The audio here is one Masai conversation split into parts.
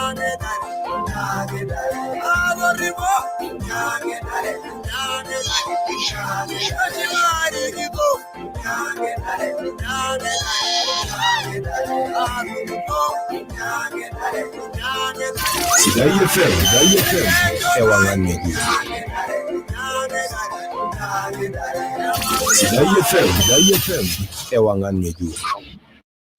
Sidai FM, Sidai FM, ewang'an ng'ejuk. Sidai FM, Sidai FM, ewang'an ng'ejuk.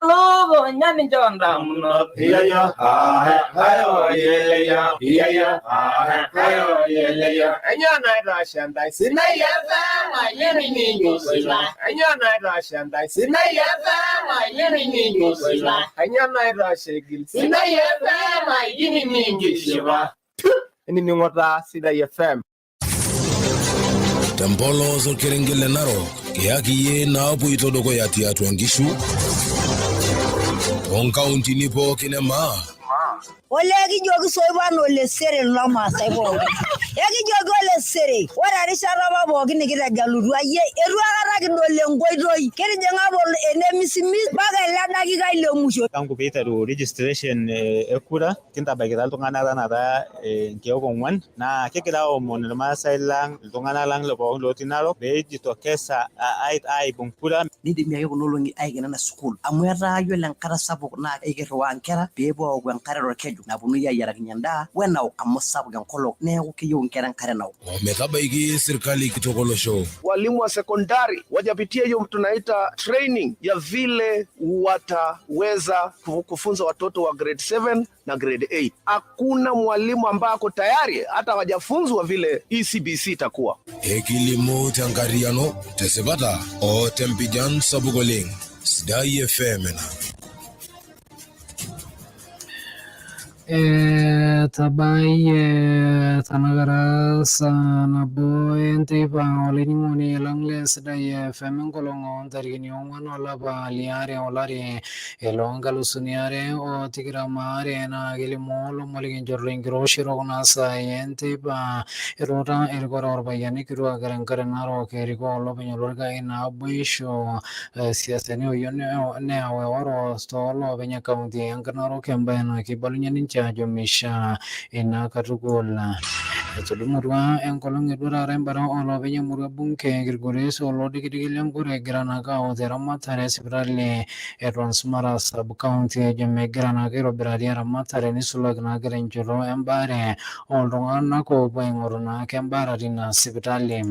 Lukunya nincho ndamunot. Iya ahe ayo yeleya iya ahe ayo yeleya. Enyo naitashe ntae Sidai FM aininingo sila. Enyo naitashe ntae Sidai FM aininingo sila. Enyo naitashe gil Sidai FM aininingo sila. Inining'o taa Sidai FM. Tempolos orkerenget le Narok, kiyaki iyie naapoito dukuya tiatua nkishu toonkauntini pookin e maa. Olee kijoki soipan olesere loomaasai pookin. Ekijoki olesere, ore erishata apa pookin nikitegelutua iyie, eitu aikata kidol enkoitoi. Kitijing'a apa enemisimis mpaka ele dakikai le musho. Tangu peiteru registration e kura kintabaikita iltung'anak tanakata nkeek ong'wan naa kigira aomon irmaasai lang iltung'anak lang pookin lotii Narok pee ijitokeza aibung kura. Nidimi ake kuna olong'i aikena ena sukuul amu etaa yiolo enkata sapuk naa ekirriwaa nkera pee epuo aoku enkare torkeju naponunui ayiarakinye endaa wenaok amu sapuk enkolong neeku keyieu inkera enkare naok. Ometabaiki sirkali kitok olosho. Walimu wa sekondari wajapitia hiyo tunaita training ya vile wataweza kufunza watoto wa grade 7 na grade 8. Hakuna mwalimu ambaye ako tayari, hata hawajafunzwa vile ECBC itakuwa. Ekilimu tenkarriyiano, tesipata o tempijan sapuk oleng. Sidai FM ena. Etabayie tanakata saa nabo enteipa olainining'oni lang le Sidai FM enkolong oo ntarikini 4 olapa liare olari loo nkalusuni are o tikitam aare naa kelimu lomon likinchorita enkiroshi kuna saai enteipa etuuta erikore orpayiani kituak tenkare Narok erikoo olopeny olorika naboisho siasani oyieu neyau eworo tooloopeny ekaunti e Narok embaye naa keibalunye ninche ajo meishaa ina katukul. Etudumutua enkolong eduo taata embata oloopeny emurua bunge Kilgoris olodikidiki lenkure egira naake aot eramatare esipitali e Transmara sub county ejo megira naake aitobirari eramatare nisulaki naake tenchoto embaare oltung'anak oopuo aing'oru naake embaare tina sipitali.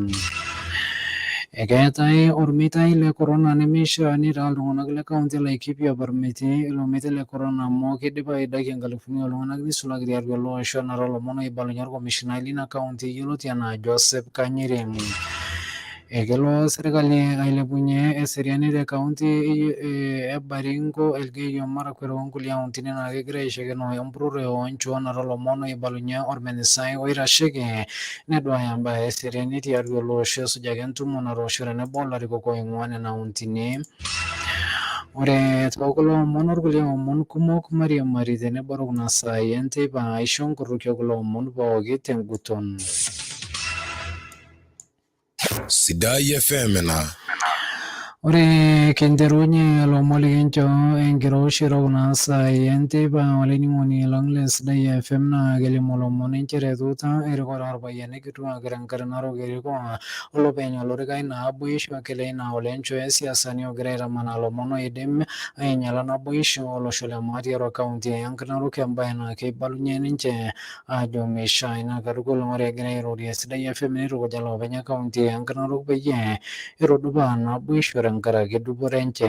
Ekeetae ormeitai le corona nemeishaa nitaa iltung'anak le kaunti e Laikipia apa metii ilo meitai le corona amu keidipa aidakie nkalifuni ooltung'anak nisulaki tiatua ele osho nara lomon oibalunye orkomishinai lina kaunti yioloti anaa Joseph Kanyiri. Ekelo sirkali ailepunye eseriani te kaunti e Baringo, Elgeyo Marakwet onkulie auntini naa kegira aishakenoo empurore oonchoo nara lomon oibalunye orministai oitasheki neduaya embae eseriani tiatua ele osho esujaki entumo natoosho tenebo olarikok oing'ua nena auntini. Ore tookulo omon orkulie omon kumok mairiamari tenebo kuna saai enteipa aisho nkutukie kulo omon pooki tenguton. Sidai FM ena. Ore kinterunye lomon likincho enkiroshi kuna saai enteipa olainining'oni lang le Sidai FM naa kelimu lomon nchere etuuta erikore orpayiani kituak tenkare Narok erikoo olopeny olorika naboisho Keleina Olencho esiasani ogira aitamanaa lomon oidim ainyala naboisho olosho le maa tiatua kaunti e Narok embae naa keibalunye ninche ajo meishaa ina katukul. Ore egira airorie Sidai FM neitukuja loopeny kaunti e Narok peyie itudupaa naboisho tenkaraki dupoto enche.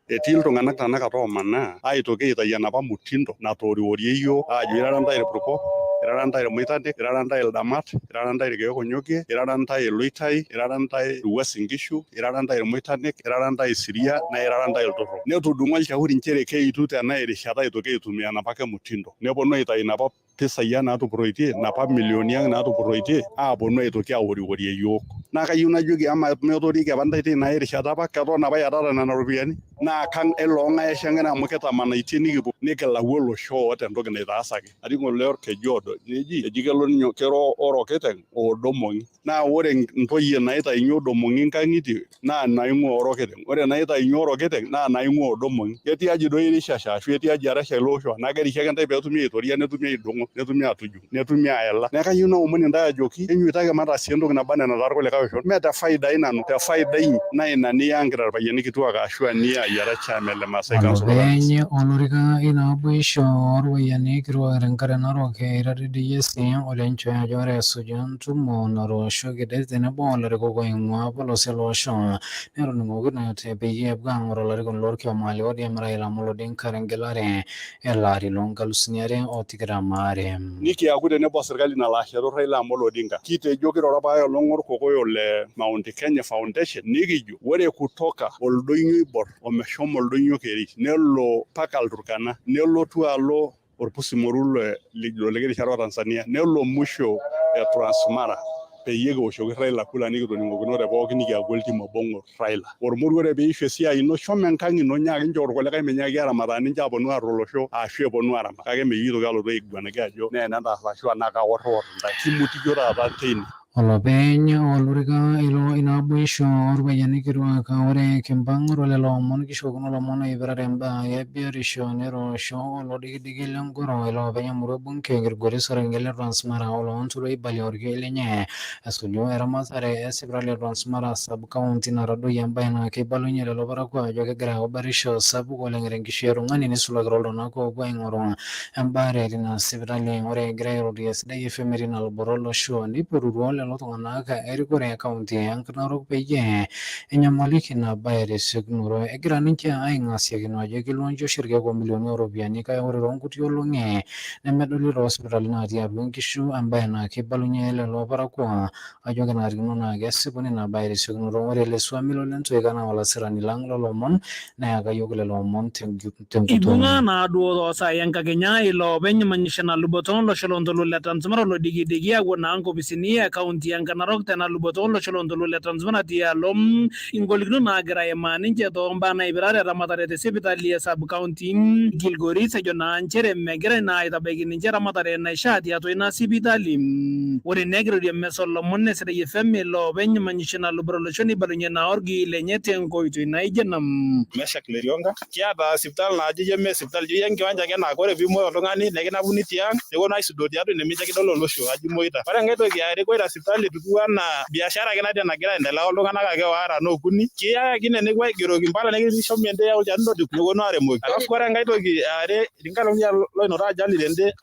Etii iltung'anak tanakata omanaa aitoki aitayu enapa mutindo natooriworie yiok aajo irara ntae irpurkok, irara ntae irmoitanik, irara ntae ildamat, irara ntae irkeek onyokie, irara ntae iloitai, irara ntae Uasin Ngishu, irara ntae irmoitanik, irara ntae isiria naa irara ntae iltorrok. Netudung'o olchauri nchere keitu tena erishata aitoki aitumia enapa ake mutindo. Neponu aitayu inapa pisai ang naatupurroitie, napa milioni ang naatupurroitie aaponu aitoki aoriworie yiok. Naa kayieu najoki amaa metoorieki apa ntae teina erishata apa? Keton apa iyatata nena ropiyiani? Naa kang eloong'ae eshang'ira amu kitamanaitie nikipuo nikilau olosho oota entoki naitaasaki. Atii ng'ole orkeju oodo neji eji kelo ninye kero ore okiteng' oodomong'i. Naa ore ntoyie naitayuni odomong'i nkang'itie naa naing'ua orokiteng'. Ore naitayuni orokiteng' naa naing'ua odomong'i. Ketii aji doi irishasha ashu etii aji arasha ele osho anaa kerishi ake ntae peetumi aitoria netumi aidong'o netumi aatujung' netumi aela. Neeku kayieu naomon intae ajoki enyoitaki mataasie entoki naba anaa enataa irkulikae oshon. Mme te faida ai nanu, te faida inyi naa ina niyaangita irpayiani kituak ashu eniya ira chairman le Maasai Council of Elders. Olopeny olorika ina naboisho oorpayiani kituak tenkare narok eitadedeyie sii Ole Nchoe ajo ore esuju entumo natooshoki det tenebo ilarikok oing'ua polosia ele osho netoning'okinote peyie epuo aang'or olarikoni lorkioma le ODM Raila Amolo Odinga tengelare ele ari loonkalusuni 2022. Nikiaku tenebo serkali nalo ashetu Raila Amolo Odinga. Kitejo kiroro apa olong orkokoyo le Mount Kenya Foundation nikijo ore kutoka oldonyio oibor omeshomo oldonyio keri nelo mpaka Ilturkana nelotu alo orpusi moru lijo likirishare o Tanzania nelo musho e Transmara peyie kiwoshoki Raila kura nikitoning'okinote pookin nikiaku oltim obo ong'or Raila. Ormoruo ore piishu esiai ino shomo enkang ino nyaaki nchoo irkulikae menyaaki aramataa ninche aponu aar olosho ashu eponu aramat kake meyieu aitoki alotu aiguanaki ajo nee enentaas ashu anaa kaworriwor intae. Kimutiyio taata teine. Olopeny olorika ilo inaboisho oorpayiani kituak ore kimpang' lelo omon kishokino lomon oipirare imbaa e biotisho netoosho olodikidiki lengoro iloopeny emurua bunge Kilgoris orkerenget le Transmara oloontoluo oibalie orkioi lenye esuju eramatare e sipitali e Transmara sub county natadoyie embae naa keibalunye lelo parakuo ajo kegira ayau batisho sapuk oleng tenkishui e tung'ani neisulaki tooltung'anak oopuo aing'oru embaare tina sipitali. Ore egira airorie Sidai FM tina luboto olosho neipotutuo lelo tung'anak erikore e kaunti e Narok peyie enyamaliki ina bae tesiokinoto. Egira ninche aing'asiakino ajo keilonchi oshi irkeek omilioni ooropiyiani kake ore toonkuti olong'i nemedoli toosipitalini natii atua nkishu embae naa keibalunye lelo parakuo ajo kenarikino naa kesipuni ina bae tesiokinoto. Ore ele swami Lole Ntoika naa olasirani lang lolomon neyaka yiok lelo omon tenguton. Ibung'a naaduo toosai enkakenya iloopeny manyisho ena luboto olosho loontoluo le Transmara olodikidiki apuo naa nkopisini e kaunti e Narok tena luboto olosho loontoluo le Transmara tialo ingolikinot naagira aimaa ninche toombaa naipirare eramatare te sipitali e sub county Kilgoris ejo naa nchere megirai naa aitabaiki ninche eramatare naishaa tiatua ina sipitali. Ore naa egira airorie emisa oolomon e Sidai FM iloopeny manyisho ina luboto olosho neibalunye naa orgii lenye tenkoitoi naijo ena. Meshak Lerionka, kiata sipitali naaji ijo mee sipitali, ijo enkiwanja ake naa ore piimuoi oltung'ani nekinapuni tiang' neponu aisudoo tiatua ine mincho kidol olosho ajo imoita. Ore enkae toki eare ore sipitali etiu anaa biashara ake natii nagira aendelea oltung'anak ake waare anaa okuni, kiyai ake ine nepuo aigeroki impala nekijokini shomo ende yau olchani neponu aremoki. Alafu ore enkae toki eare etii nkae loinoto ajali tende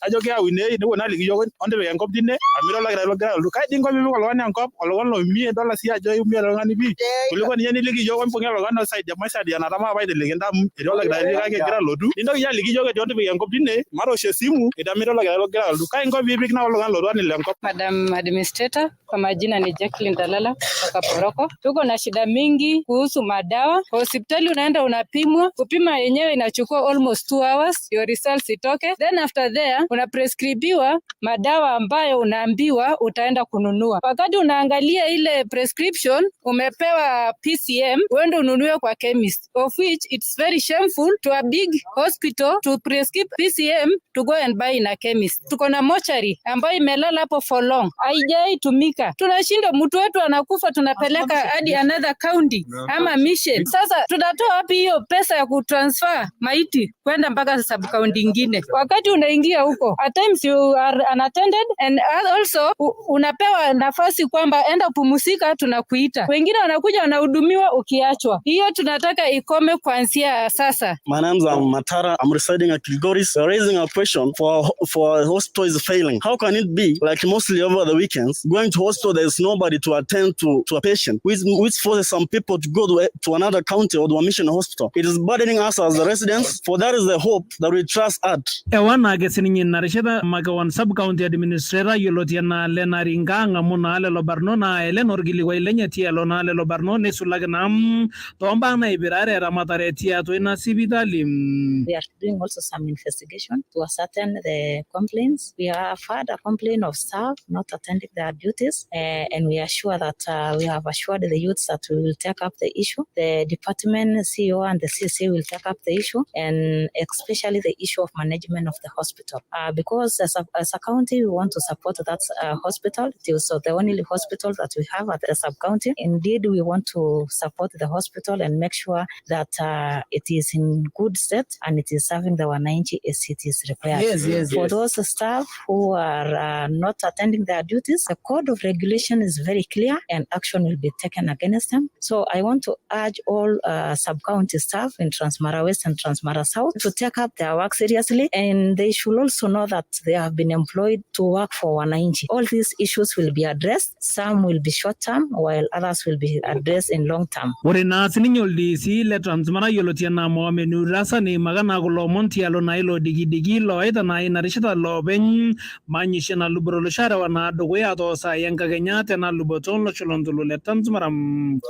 ajo keyau ine neponu aliki iyiook ontipika enkop tine amu ira oldakitari logira alotu. Kai dii inko piipik oltung'ani enkop oltung'ani loimie idol siyie ajo iumie ele tung'ani pii kuliko ninye niliki iyiook ombung'a ele tung'ani oisaidia maisaidianata maape aiteleki intae amu etii oldakitari kake egira alotu nintoki iyie aliki iyiook ejo ontipika enkop tine matoosho esimu amu ira oldakitari logira alotu. Kai inko piipik naa oltung'ani lotu anaa ile enkop. Madam Administrator, kwa majina ni Jacqueline Dalala kutoka Poroko. Tuko na shida mingi kuhusu madawa. Kwa hospitali unaenda unapimwa, kupima yenyewe inachukua almost 2 hours your results itoke. Then after there unaprescribiwa madawa ambayo unaambiwa utaenda kununua. Wakati unaangalia ile prescription umepewa PCM, uende ununue kwa chemist, of which it's very shameful to a big hospital to prescribe PCM to go and buy in a chemist. Tuko na mochari ambayo imelala hapo for long, haijaitumika. Tunashindwa, mtu wetu anakufa, tunapeleka hadi another county ama mission. Sasa tunatoa wapi hiyo pesa ya kutransfer maiti kwenda mpaka sub county ingine? Wakati unaingia huko, at times you are unattended and also unapewa nafasi kwamba enda pumusika, tunakuita. Wengine wanakuja wanahudumiwa ukiachwa. Hiyo tunataka ikome kuanzia sasa. My name's Matara. I'm residing at Kilgoris. We're raising a question for hospital is failing. How can it be like mostly over the weekends going to hospital there's nobody to attend to a patient, which forces some people to go to another county or to a mission hospital. It is burdening us as the residents. For that is the hope that we trust at. Ewa naake sininye ina rishata makewan sub county administrator yioloti enaa Leonard Ringa ang'amu naa lelo barnot naa elen orkilikuai lenye tialo naa lelo barnot neisulaki naa toombaa naipirare eramatare tiatua ina sipitali. We are doing also some investigation to ascertain the complaints. We have had a complaint of staff not attending their duties, and we are sure that we have assured the youths that we will take up the issue. The department CEO and the CC will take up the issue, and especially the issue of management of the hospital. Because as a county, we want to support that hospital. It is the only hospital that we have at the sub-county. Indeed, we want to support the hospital and make sure that it is in good state and it is serving the wananchi as it is required. Yes. For those staff who are not attending their duties, the code of regulation is very clear and action will be taken against them. So I want to urge all sub-county staff in Transmara West and Transmara South to take up their work seriously, and they should also know that they have been employed to work for wananchi. All these issues will be addressed. Some will be short-term, while others will be addressed in long-term. Ore naa sininye ol-DC le Transmara yioloti enaa Mohamed Nur Hassan eimaka naa kulo omon tialo naa ilo dikidiki lowaita naa ina rishata loopeny manyisho ena luboto olosho arewa naa dukuya toosai enkakenya tena luboto olosho lontoluo le Transmara.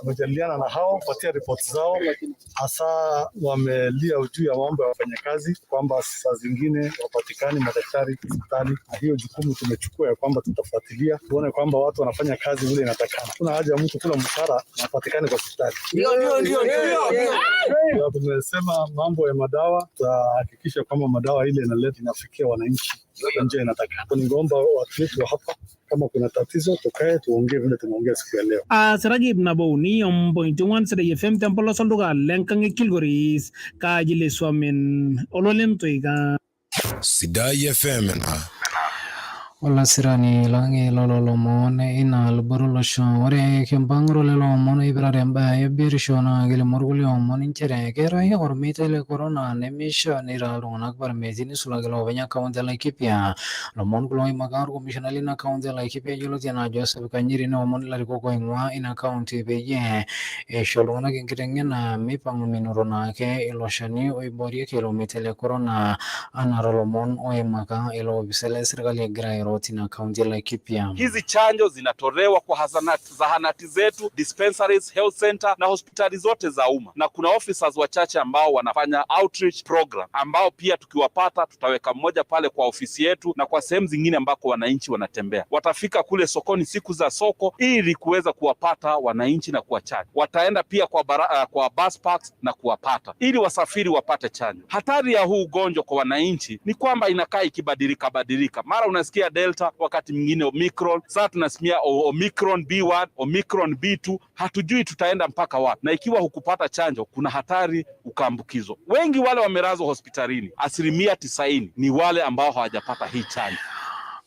Tumejadiliana na hao kupatia ripoti zao, hasa wamelia juu ya mambo ya wafanyakazi kwamba saa zingine wapatikani madaktari hospitali, na hiyo jukumu tumechukua ya kwamba tutafuatilia tuone kwamba watu wanafanya kazi vile inatakana. Kuna haja ya mtu kula mshahara na apatikane kwa hospitali. Ndio. Tumesema mambo ya madawa, tutahakikisha kwamba madawa ile inaleta inafikia wananchi kwa njia inatakana. Ningeomba watu wetu wa hapa, kama kuna tatizo tukae tuongee vile tumeongea siku ya leo. Asiraki ip nabo uni ompointi ong'uan Sidai FM tempolos olduka lenkang' e Kilgoris kaaji le Swamin ololentoika. Sidai FM na Olasirani lang lolo lomon ina luboto olosho. Ore kimpang'oro lelo omon oipirare embae e biotisho naa kelimu irkulie omon nchere keetae ormeitai le corona nemeishaa neitaa iltung'anak parmeti neisulaki iloopeny kaunti e Laikipia. Lomon kulo oimaka orkomishonai lina kaunti e Laikipia yioloti enaa Joseph Kanyiri neomon ilarikok oing'ua ina kaunti peyie eisho iltung'anak enkiteng'ena meipang'u menoto naake ilo shani oiboorieki ilo meitai le corona anaa lomon oimaka ilo opisai le serkali egira airo tina kaunti ya Laikipia. Hizi chanjo zinatolewa kwa zahanati zetu, dispensaries, health center na hospitali zote za umma, na kuna officers wachache ambao wanafanya outreach program, ambao pia tukiwapata tutaweka mmoja pale kwa ofisi yetu na kwa sehemu zingine ambako wananchi wanatembea. Watafika kule sokoni siku za soko ili kuweza kuwapata wananchi na kuwachanja. Wataenda pia kwa bus parks na kuwapata ili wasafiri wapate chanjo. Hatari ya huu ugonjwa kwa wananchi ni kwamba inakaa ikibadilika badilika, mara unasikia Delta, wakati mwingine Omicron, sasa tunasimia Omicron B1, Omicron B2, hatujui tutaenda mpaka wapi. Na ikiwa hukupata chanjo, kuna hatari ukaambukizwa. Wengi wale wamelazwa hospitalini, 90% ni wale ambao hawajapata hii chanjo.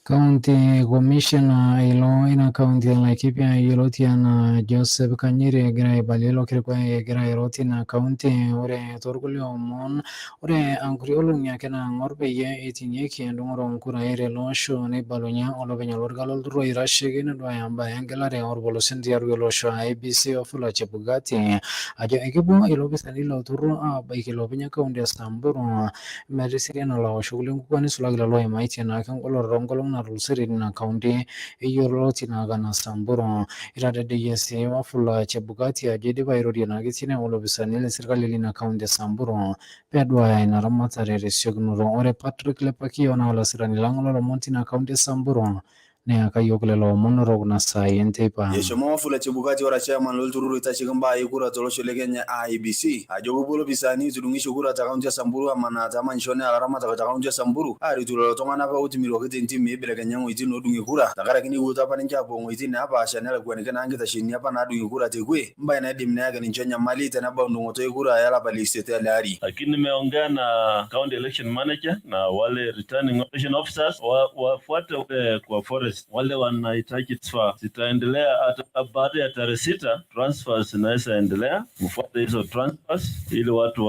County Commissioner ilo ina kaunti ya Laikipia yioloti enaa Joseph Kanyiri egira aibalie ilo kilikuai egira airo tina kaunti. Ore toorkulie omon, ore nkuti olong'i ake naang'or peyie eiting'ieki endung'oto oonkurai tele osho neibalunye olopeny olorika lolturur oitasheki neduaya imbaa engelare oorpolosien tiatua ele osho IEBC Wafula Chebukati ajo ekepuo ilopisaani lilo turur aabaiki iloopeny kaunti e Samburu metisiria laoshok lenkukuo neisulaki lelo oimaitie naake engoloto toonkolong'i natulusoitie tina kaunti eyioloti naake enaa Samburu. Itadedeyie sii Wafula Chebukati ajo eidipa airorie naake tine olopisaani le serkali lina kaunti e Samburu peeduaya ina ramatare tesiokinoto. Ore Patrick Lepakio naa olasirani lang lolomon tina kaunti e Samburu neyaka yiok lelo omon kuna saai enteipa. Eshomo Wafula Chebukati ora chairman lolturur oitasheki imbaa e kura tolosho le Kenya IEBC ajo kepuo ilopisaani oitudung'isho kura te kaunti e Samburu amanaa temanyisho neya ilaramatak te kaunti e Samburu aretu lelo tung'anak apa ootimiruaki tentim meibelekenya ng'oitin oodung'ie kura tenkaraki neewuoto apa ninche aapuo ng'oitin naapaasha nelakuaniki naa nkitasheni apa naadung'ie kura tekwe embae naidim neyaki ninche enyamali tenebau ndung'oto e kura elapa leisiet ele ari. Lakini nimeongea na county election manager na wale returning election officers wafuate kwa forest wale wanahitaji transfer zitaendelea hata baada ya tarehe 6, transfers zinaweza endelea, mfuate hizo transfers ili watu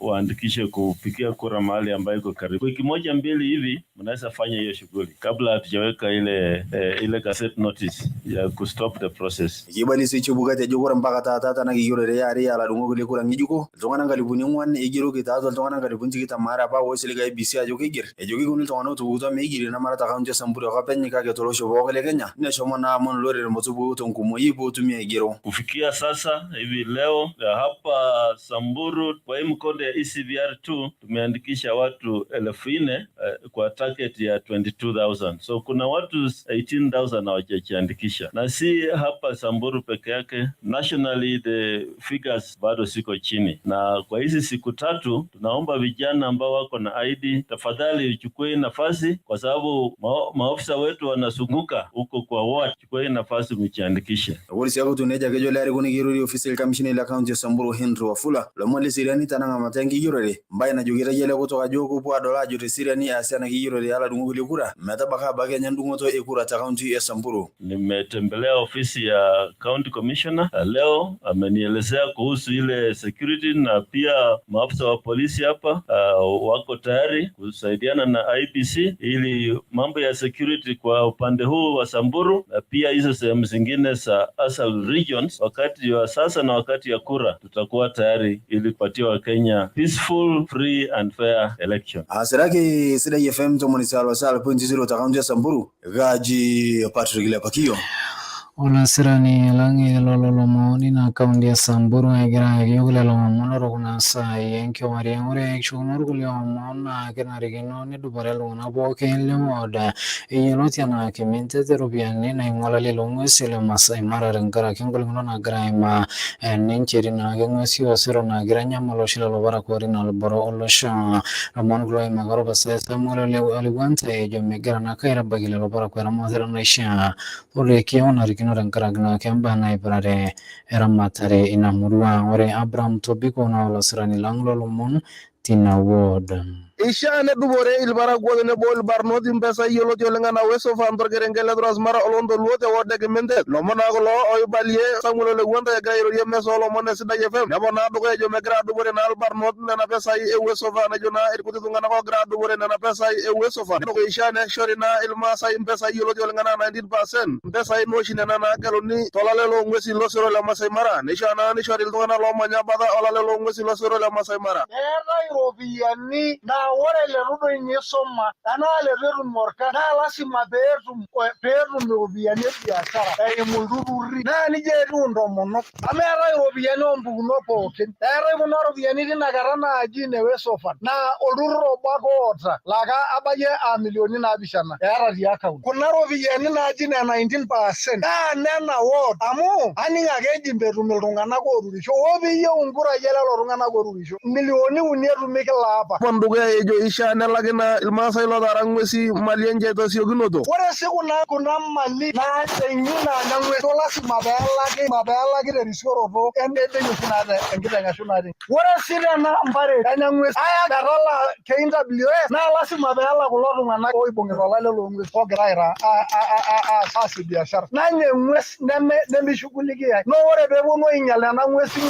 waandikishe kupigia kura mahali ambayo iko karibu. Wiki moja mbili hivi mnaweza fanya hiyo shughuli kabla hatujaweka ile gazette notice ya kustop the process. Ekibalie sii Chebukati ajo ore mpaka taata tenakiyiolo are aa ilarung'ok le kura ng'ejuko iltung'anak 4,000 eigeroki tiatua iltung'anak 22,000 apa oisilig IEBC ajo keiger. Ejo keikuni iltung'anak ootupukutuo meigeri nemara te kaunti e Samburu ake openy kake tolosho tolosho pooki le Kenya neshomo naa amon olorere metupuku tenkumoi pootumi aigero. Kufikia sasa hivi leo hapa Samburu kwa hii mkondo ya ECVR2 tumeandikisha watu 4,000 kwa target ya 22,000. So kuna watu 18,000 hawajajiandikisha, na si hapa Samburu peke yake, nationally the figures bado siko chini. Na kwa hizi siku tatu tunaomba vijana ambao wako na ID tafadhali uchukue nafasi, kwa sababu maofisa wetu wanazunguka huko kwa ward. Chukue nafasi mjiandikishe. Ore sii ake nejia kejo ele arikoni keirorie ofisi olkamishinai le kaunti e Samburu Henry Wafula lomon leseriani tenang'amata enkigerore embaye najo keitayiolo ele kutuk ajo kepuo adol ajo teseriani easi ena kigerore oladung'ok le kura metabaiki abaiki kenya endung'oto e kura te kaunti e Samburu. Nimetembelea ofisi ya county commissioner leo, amenielezea kuhusu ile security na pia maafisa wa polisi hapa wako tayari kusaidiana na IEBC ili mambo ya security kwa upande huu wa Samburu na pia hizo sehemu zingine za ASAL regions, wakati wa sasa na wakati ya kura tutakuwa tayari ili kupatia Wakenya peaceful, free and fair election. Asiraki Sidai FM 97.0 te kaunti e Samburu, Gaji Patrick Lepakio. Olasirani lang lolo lomon ina kaunti e Samburu egira ayaki yiok lelo omon ore kuna saai enkewarie. Ore ekishukunot irkulie omon naa kenarikino nedupare iltung'anak pookin le ward eyioloti enaa Kimintet iropiyiani naing'ua olale loong'uesi le Masai Mara tenkaraki ngolikinot naagira aimaa ninche tina ake ng'uesi osero naagira anyamal oshi lelo parakuo tina luboto olosho. Lomon kulo oimaka orpasai Samuel Ole Lewuantai ejo megira naake aitabaiki lelo parakuo eramatare naishiaa orekie onarikino tenkaraki naake mbaa naipirare eramatare ina murua. Ore Abraham Tobiko naa olasirani lang lolomon tina ward. Ishaa nedupore ilparakuo tenebo ilbarnot impesai yioloti oleng anaa Waste Fund torkerenket le Transmara olontoluo te ward e Kimintet. Lomon naa kulo oibalie Samuel Ole Lewuantai egira airorie emesa oolomon e Sidai FM. Neponaa dukuya ejo megira adupore naa ilbarnot nena pesai e Waste Fund ejo naa irkuti tung'anak oogira adupore nena pesai e Waste Fund. Ishaa neshori naa ilmaasai impesai yioloti oleng anaa 19% impesai naa oshi nena naageluni tolale loong'uesi losero le Masai Mara. Neishaa naa nishori iltung'anak loomanya bata olale loong'uesi losero le Masai Mara. Meetae iropiyiani naa ore leitu doi ninye isuma tenaa leitu etum orkasi naa lasima peetum iropiyiani e biashara eimu ilturruri naa nejia etiu intomonok amu eetae iropiyiani oompukunot pookin. Eetae kuna ropiyiani tina kata naaji ine Waste Fund naa olturrur obo ake oota laa abayie aa milioni 7 eeta te account. Kuna ropiyiani naaji ine 19% naa nena ward amu aning ake eji metum iltung'anak ooturisho oo piiyieu inkurai elelo tung'anak ooturisho 3 milioni etumi kila apa. Dukuya ejo ishaa nelaki naa ilmaasai lootaara ng'uesi mali enche tesiokinoto. Ore sii kuna mali naatenyu naanya ng'uesi lasima peelaki terisioroto embei oshi naata enkiteng ashu naata. Ore sii tena mpare enya ng'uesi aya metalaa KWS naa lasima peelak kulo tung'anak oibung'ita olale loong'uesi oogira aasie biashara. Nanya eng'ues nemishughulikiai naa ore peeponu ainyial nena ng'uesi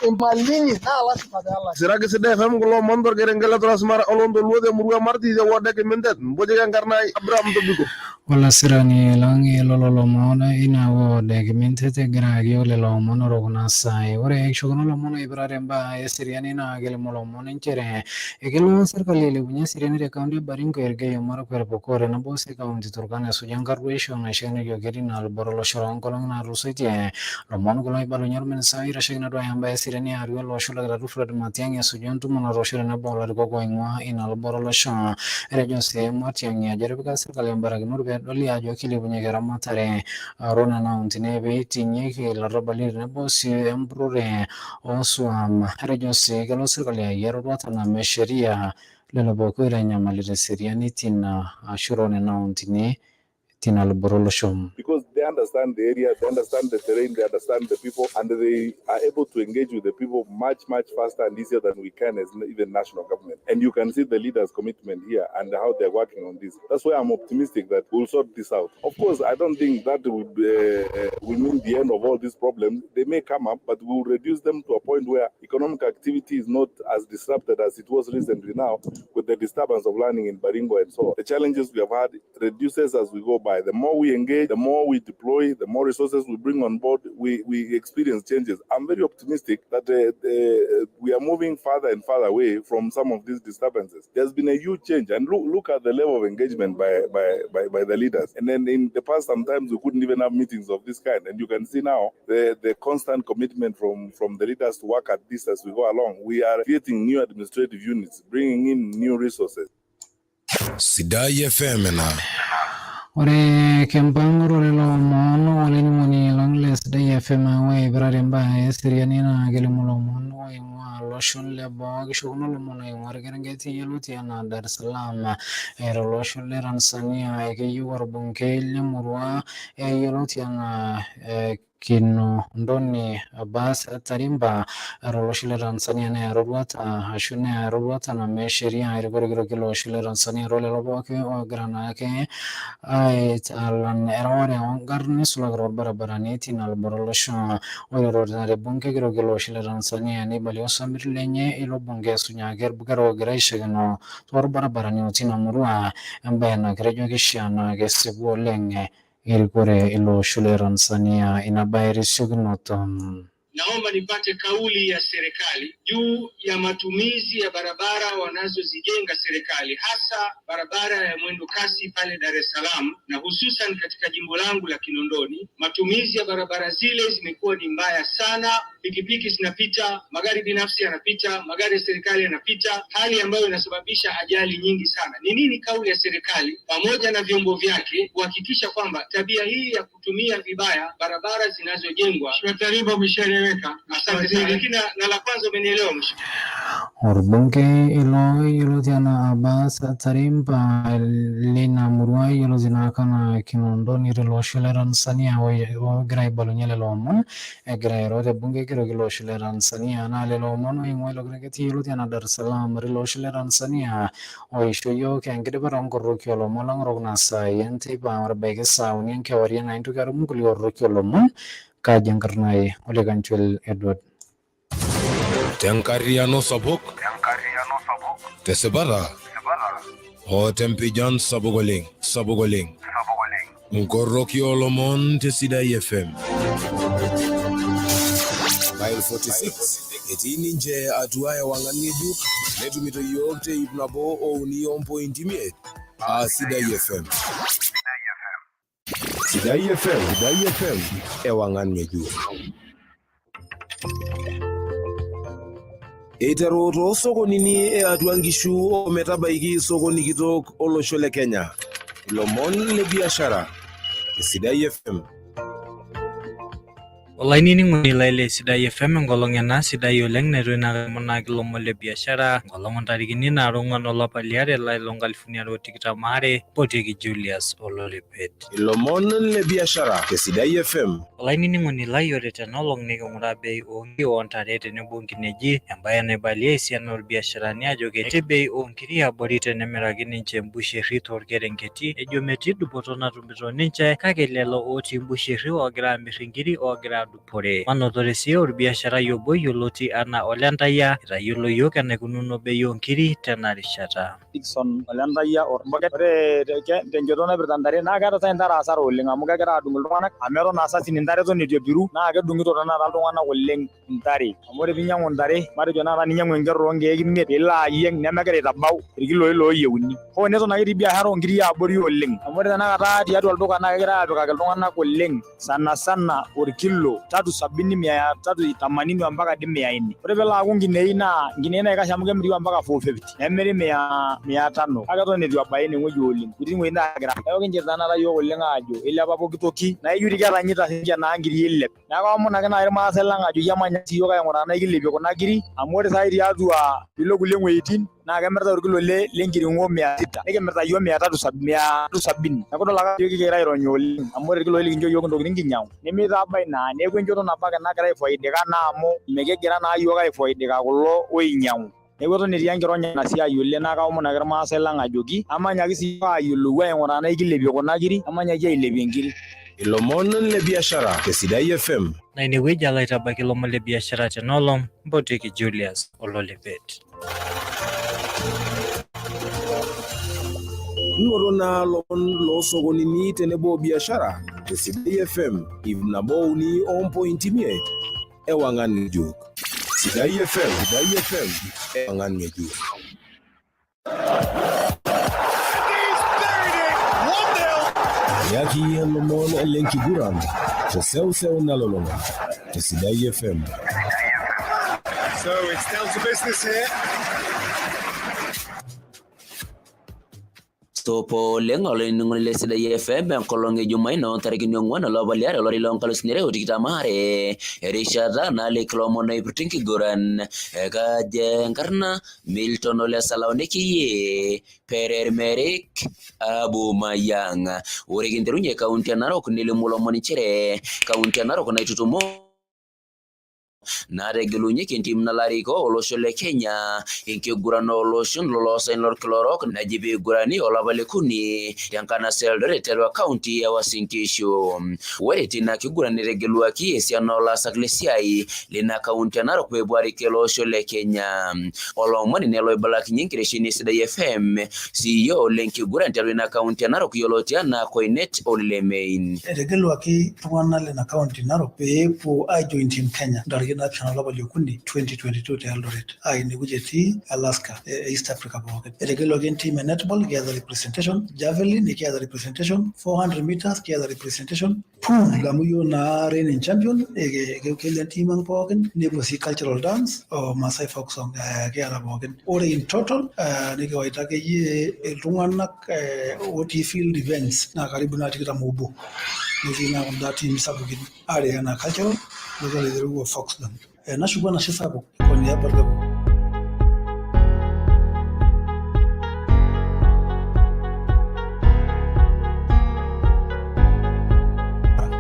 imali inyi naa lasima peelaki. Siraki Sidai FM kulo omon torkerenket le Transmara olontoluo temurua Marti te ward e Kimintet. Mpojiko enkarna ai Abraham Tobiko. Olasirani lang lolo lomon ina ward e Kimintet egira ayaki yiok lelo omon ore kuna saai. Ore ekishukunot lomon oipirare mbaa eseriani naa kelimu lomon nchere ekelo serkali ailepunye eseriani te kaunti e Baringo, Elgeyo Marakwet, Pokot tenebo sii kaunti Turkana esuja enkaruoisho naishakinore tina luboto olosho toonkolong'i naatulusoitie. Lomon kulo oibalunye orministai oitasheki naduaya mbaa eseriani atua ele osho Olkitarri Fred Matiang'i esuju entumo natoosho tenebo olarikok oing'ua ina luboto olosho. Etejo sii Matiang'i ajo etipika serkali mbarakinot peedoli ajo kilepunyeki eramatare too nena kauntini peitingieki ilarrabali tenebo sii empurrore oosuam. Etejo sii kelo serkali ayia eroruata name sheria lelo pooki oitanyamalita eseriani tina ashu too nena kauntini tina luboto olosho. Because they understand the area, they understand the terrain, they understand the people, and they are able to engage with the people much, much faster and easier than we can as even national government. And you can see the leaders' commitment here and how they're working on this. That's why I'm optimistic that we'll sort this out. Of course, I don't think that will mean the end of all these problems. They may come up, but we will reduce them to a point where economic activity is not as disrupted as it was recently now with the disturbance of learning in Baringo and so on. The challenges we have had reduces as we go by. The more we engage, the more we deploy. deploy, the more resources we bring on board, we experience changes. I'm very optimistic that we are moving farther and farther away from some of these disturbances. There's been a huge change, and look at the level of engagement by the leaders. And then in the past, sometimes we couldn't even have meetings of this kind. And you can see now the constant commitment from the leaders to work at this as we go along. We are creating new administrative units, bringing in new resources. Sidai FM na. Ore kempang'orore lomon olainining'oni lang le Sidai FM oipirare imbaa eseriani naa kelimu lomon oing'ua loshon leboo. Kishokino lomon oing'ua orkerenget yioloti enaa Dar es Salaam tolosho le Tanzania. Keyieu orbungei lemurua yioloti enaa Kinondoni Abbas Tarimba tolosho le Tanzania neya roruata ashu neya roruata name sheria erikore kitok ilo osho le Tanzania toolelo pooki oogira naake aitalan ereware oongarrin neisulaki torbaribarani tina luboto olosho. Ore eirorita te bunge kitok ilo osho le Tanzania neibalie osamir lenye ilo bunge esunyaki irbuketa oogira aishakeno torbaribarani otii ina murua, embae naa ketejo keishaa naa kesipu oleng erikore ilo osho le Tanzania ina bae tesiokinoto. Naomba nipate kauli ya serikali juu ya matumizi ya barabara wanazozijenga serikali, hasa barabara ya mwendo kasi pale Dar es Salaam na hususan katika jimbo langu la Kinondoni. Matumizi ya barabara zile zimekuwa ni mbaya sana, pikipiki zinapita, magari binafsi yanapita, magari ya serikali yanapita, hali ambayo inasababisha ajali nyingi sana. Ni nini kauli ya serikali pamoja na vyombo vyake kuhakikisha kwamba tabia hii ya kutumia vibaya barabara zinazojengwa? Taarifa umeshaeleweka. Asante sana. Lakini na la kwanza umenielewa mheshimiwa. Orbungei ilo yioloti enaa Abbas Tarimba leina murua yioloti naake enaa Kinondoni tele osho le Tanzania ogira aibalunye lelo omon egira airo te bunge kitok ilo osho le Tanzania. Naa lelo omon oing'ua ilo kerenket yioloti enaa Dar es Salaam tilo osho le Tanzania oisho yiok enkidipata oonkoroki oolomon lang orok naa saai enteipa ometabaiki saa uni enkewarie naa intoki atum nkulie oroki oolomon. Kaji enkarna ai Ole Kanchwel Edward. Tenkarriano sapuk, tesipata o tempijan sapuk oleng, sapuk oleng. Nkoroki oolomon te Sidai FM. Mile 46 etii ninche atua ewang'an ng'ejuk netumito yiok te 103.5 aa Sidai FM. Sidai FM, Sidai FM, ewang'an ng'ejuk. Eiteru toosokonini e atua nkishu ometabaiki sokoni kitok olosho le Kenya. Ilomon le biashara. Sidai FM. Olainining'oni lai le Sidai FM, enkolong ena sidai oleng naitoinakamonaki ilomon le biashara, enkolong ontarikini naara 4 olapa liare lai loo 2022, mpotieki Julius Ololipet. Ilomon le biashara te Sidai FM. Olainining'oni lai, ore tenolong niking'uraa bei oonkiri oontare tenebo nkineji, embae naibalie esiana orbiasharani ajo ketii bei oonkiri abori tenemiraki ninche mbusheri torkerengeti, ejo metii dupoto natumito ninche kake lelo otii mbusheri oogira amir inkiri oogira adupore. Manotore sii orbiasharai obo yioloti anaa Olentayia itayiolo yiok enaikununo bei oonkiri tena rishata. Dickson Olentayia orbuket. Ore tenchoto naipirta ntare naa keeta sai ntare asara oleng amu kegira adung iltung'anak amu eton aa sasin intare eton eitu epiru naa kedung'ito tenakata iltung'anak oleng ntare. Amu ore piinyang'u ntare matejo tenakata ninyang'u enker too nkeek 5 piilo ayieng nemegira aitabau irkiloi looyieuni. Hoo neton ake etii biashara oonkiri abori oleng amu ore tenakata tiatua olduka naa kegirai aapikaki iltung'anak oleng sana sana orkilo 370 380 mpaka dii 400. Ore piilo aaku nkinei naa nkinei naikash amu kemiri mpaka 450 nemiri 500 kake eton eitu ebaya inewueji oleng, kuti wuejitin naagira. Neeku kinchirita tenakata yiok oleng aajo ilepa poki toki naa ijo dii ketanyita sininche naa nkiri eilep. Neeku kaomon ake naaji irmaasai lang ajoki emanyaki siyiok aing'uraa tenaa kilepie kuna kiri amu ore saai tiatua piilo kulie wuejitin naa kemiritae orkilo le nkiring'o 600 nikimirita yiok 370. Neeku idol ake ajo kigira aironya oleng amu ore irkiloi likincho yiok intokitin kinyang'u nemeitabau naa. Neeku enchoto nabo ake nagira aifaidika naa amu mikigira naa yiok aifaidika kulo oinyang'u. Neeku eton etii enkironya ina siai oleng naa kaomon ake irmaasai lang ajoki emanyaki siyiok ayiolou aing'uraa tenaa ekilepie kuna kiri, emanyaki ailepie nkiri. Ilomon le biashara te Sidai FM. Na inewueji alo aitabaiki ilomon le biashara tenolong, mpotieki Julius Ololipet. Ng'oto naa lomon loosokonini tenebo biashara te Sidai FM 103.5 ewang'an ng'ejuk. Sidai FM, Sidai FM, ewang'an ng'ejuk. Yaki lomon lenkiguran te seuseu nalulung'a te Sidai FM. So it's down to business here. Topo oleng olainining'oni le Sidai FM enkolong e Jumanne ntarikini 4 olapa liare olari loo nkalusuni are o tikitam aare erishata naliki ilomon oipirta enkiguran kajo enkarna Milton Ole Salau nikiyie Perermerik Abumayang. Ore kinterunye kaunti e Narok nelimu ilomon nchere kaunti e Narok naitutumo naategelunyeki entim nalo arikoo olosho le Kenya enkiguran ooloshon loloosaen lorkila orok naji peigurani olapa lekuni tenkanasa e Eldoret tiatua kaunti e Uasin Gishu. Ore tina kiguran netegeluaki esiana oolaasak lesiai lina kaunti e Narok peepuo arik ele osho le Kenya. Olomoni nelo oibalakinye enkitesheni e Sidai FM CEO lenkiguran tiatua ina kaunti e Narok yioloti anaa Koinet Ole Lemein. Etegeluaki iltung'anak lina kaunti Narok pee epuo aijoin team Kenya ntarikini 7 olapa liokuni 2022 te Eldoret aa inewueji etii Alaska e East Africa pookin. Etegeluaki entim e netball kiata representation, javelin kiata representation, 400 meters kiata representation, pool amu iyiok naa reigning champion kelo entim ang pookin nepuo sii cultural dance o Maasai folk song kiata pookin. Ore in total nikiwaita akeyie iltung'anak otii field events naa karibu naa 21 netii naa kunda teams sapukin are anaa cultural nitoki aiteru o folk dance. Nashuku enashe sapuk kwa niaba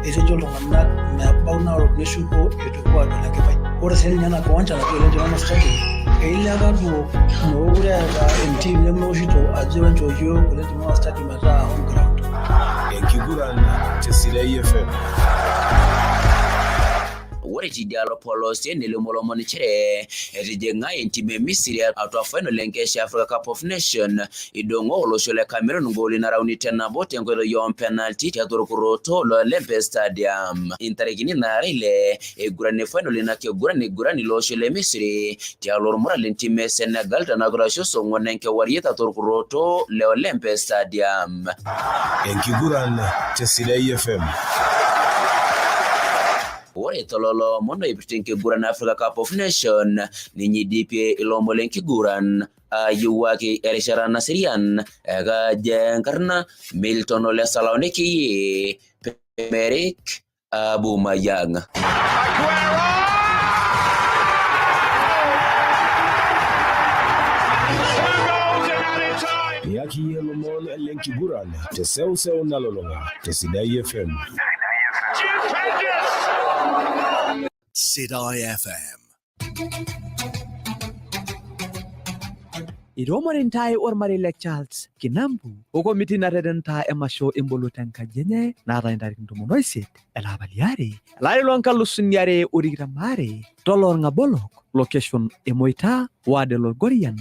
etejo iltung'anak mebau Narok neshuko eitu epuo aadol Enkipai. Ore sii ninye ena kiwanja natii Ole Nchorano Stadium eileka duo mookure eeta entim nemeoshito ajo enchoo yiok Ole Nchorano Stadium metaa home ground. Enkiguran te Sidai FM. Ore tidialo polosie nelimu olomoni nchere etijing'a entim e Misiri atua final enkesha e Africa Cup of Nation idong'o olosho le Cameroon ngooli nara uni te nabo tenkoitoi oo mpenalti tiatua orkuroto le Olembe Stadium intarikini naara ile eiguranie final ina kiguran eiguran ilo osho le Misiri tialo ormura lentim e Senegal tena kirasho saa ong'uan enkewarie tiatua orkuroto le Olembe Stadium. Enkiguran te Sidai FM. Ore tololo omon oipirta enkiguran Africa Cup of Nation ninye idipie ilomon lenkiguran ayiewuaki erishata naserian ekajo enkarna Milton Ole Salau nikiyie Pemerik Abumayang. Iyaki iyie lomon lenkiguran te seuseu nalulung'a te Sidai FM. Sidai FM. Itoomoni ntae ormarei le Charles Kinambu o komiti nareten ntae emasho emboloto enkaji enye naatae ntarikini 18 ele apa liare elari loo nkalusuni are o tikitam aare toloolng'abolok location e Moita ward e Lolgorian.